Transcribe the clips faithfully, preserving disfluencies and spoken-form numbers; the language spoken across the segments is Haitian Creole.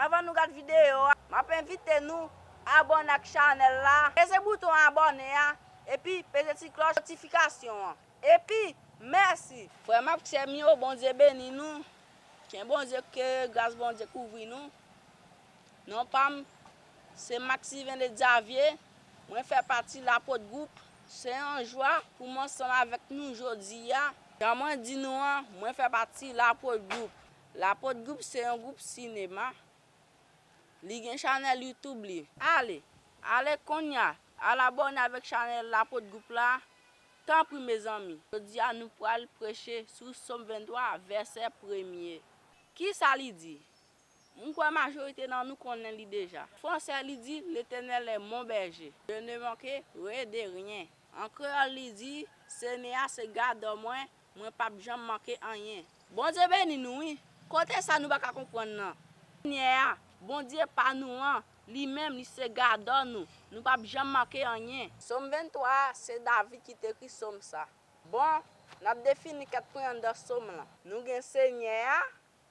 Anvan nou gad videyo a, m ap envite nou abòne ak chanèl la, peze bouton abòne a, epi peze ti klòch notifikasyon an. Epi, mèsi! Frè m ak sè m yo, Bondye beni nou. Ke Bondye, ke gras Bondye kouvri nou. Non pa m, se Maxiven de Xavier. Mwen fè pati Lapot Gwoup. Se yon jwa pou m ansanm avèk nou jodi a. Jan mwen di nou an, mwen fè pati Lapot Gwoup. Lapot Gwoup se yon gwoup sinema. Li gen chanèl YouTube li. Ale, ale kounye a, al abòne avèk chanèl Lapot Gwoup la. Tanpri, mezanmi. Jodi a, nou pral preche sou Sòm venntwa, vèsè premye. Kisa li di? M kwè majorite nan nou konnen li deja. Fransè, li di, L'Éternel est mon berger. Je ne manquerai de rien. An kreyòl, li di, Senyè a se gadò mwen, mwen p ap janm manke anyen. Bondye beni nou, wi. Kote sa nou pa ka konprann nan? Senyè a, Bondye pa nou an, li menm, li se gadò nou. Nou p ap janm manke anyen. Sòm venntwa a, se David ki te ekri sòm sa. Bon, n ap defini kèt pwen anndan sòm lan. Nou gen Senyè a,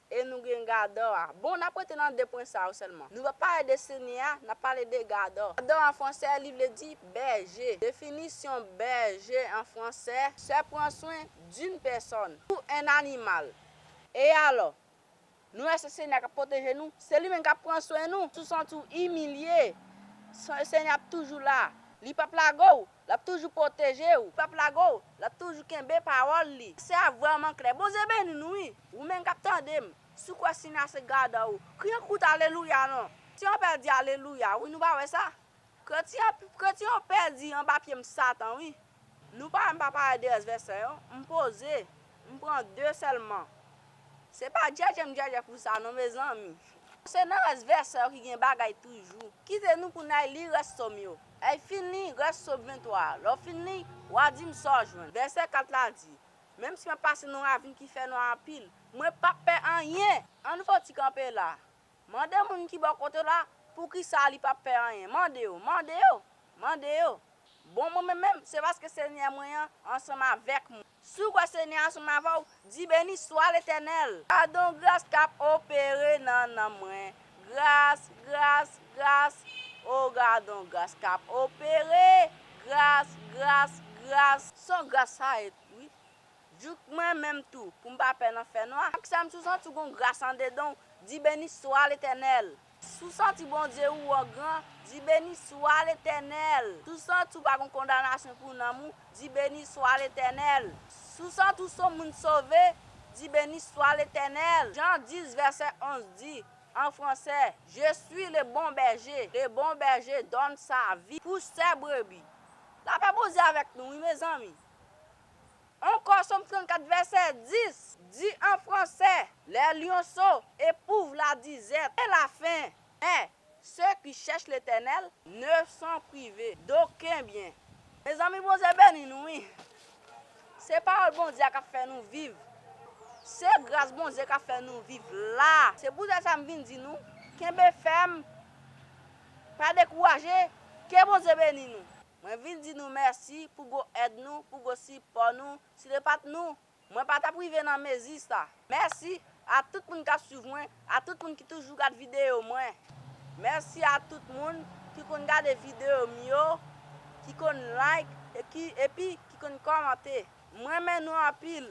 e nou gen gadò a. Bon, n ap rete nan de pwen sa yo sèlman. Nou pa pale de Senyè a, n ap pale de gadò. Gadò an fransè, li vle di bèje. Definisyon bèje an fransè, se pran swen d'une personne ou un animal. E alò, nou wè se Senyè a k ap pwoteje nou, se li menm k ap pran swen nou. Si w santi w imilye, Se- Senyè a ap toujou la. Li p ap lage w, l ap toujou pwoteje w. Li p ap lage w, l ap toujou kenbe pawòl li. Se a vrèman klè. Bondye beni nou, wi. Ou menm k ap tande m, si w kwè Senyè a se gadò w, kriye yon kout alelouya non. Kretyen pèdi alelouya, wi, nou pa wè sa? Kretyen, kretyen yo pèdi anba pye m Satan, wi. Nou pa wè m pa pale de rès vèsè yo. M poze. M pran de sèlman. Se pa djèdjè m djèdjè pou sa non, mezanmi. Se nan rès vèsè yo ki gen bagay toujou. Kite nou pou n al li rès sòm yo. Al fin li rès sòm venntwa a. Lè w fin li, w a di m sa w jwenn. Vèsè kat la di, menm si m ap pase nan yon ravin ki fè nwa anpil, mwen p ap pè anyen. Ann fè yon ti kanpe la. Mande moun ki bò kote w la poukisa li p ap pè anyen. Mande yo, mande yo, mande yo. Bon, mwen menm, menm, se paske Senyè mwen an ansanm avèk mwen. Si w kwè Senyè a ansanm avè w, di, Beni swa Letènèl. Gadon gras k ap opere nan nanm mwen. Gras, gras, gras. O, gadon gras k ap opere. Gras, gras, gras. Se yon gras sa ye, wi. Jouk mwen menm tou, pou m pa pè nan fènwa. Ak sa m sou santi w gon gras andedan w, di, Beni swa Letènèl. Si w santi Bondye ou an gran, di, Beni swa Letènèl. Si w santi w pa gon kondanasyon pou nanm ou, di, Beni swa Letènèl. Si w santi w se yon moun sove, di, Beni swa Letènèl. Jan dis vèsè onz di, an fransè, Je suis le bon berger. Le bon berger donne sa vie pour ses brebis. Lapè Bondye avèk nou, wi, mezanmi. Ankò, Sòm trannkat, vèsè dis, di an fransè, Les lionceaux éprouvent la disette et la faim, mais ceux qui cherchent l'Éternel ne sont privés d'aucun bien. Mezanmi, Bondye beni nou, wi. Se pawòl Bondye a k ap fè nou viv. Se gras Bondye k ap fè nou viv la. Se poutèt sa m vin di nou, kenbe fèm, pa dekouraje, ke Bondye beni nou. Mwen vin di nou mèsi pou gwo èd nou, pou gwo sipò nou. Si te pa t nou, mwen pa t ap rive nan mezi sa. Mèsi a tout moun k ap swiv mwen, a tout moun ki toujou gad videyo mwen. Mèsi a tout moun ki konn gade videyo m yo, ki konn like, e ki, epi ki konn kòmante. Mwen renmen nou anpil.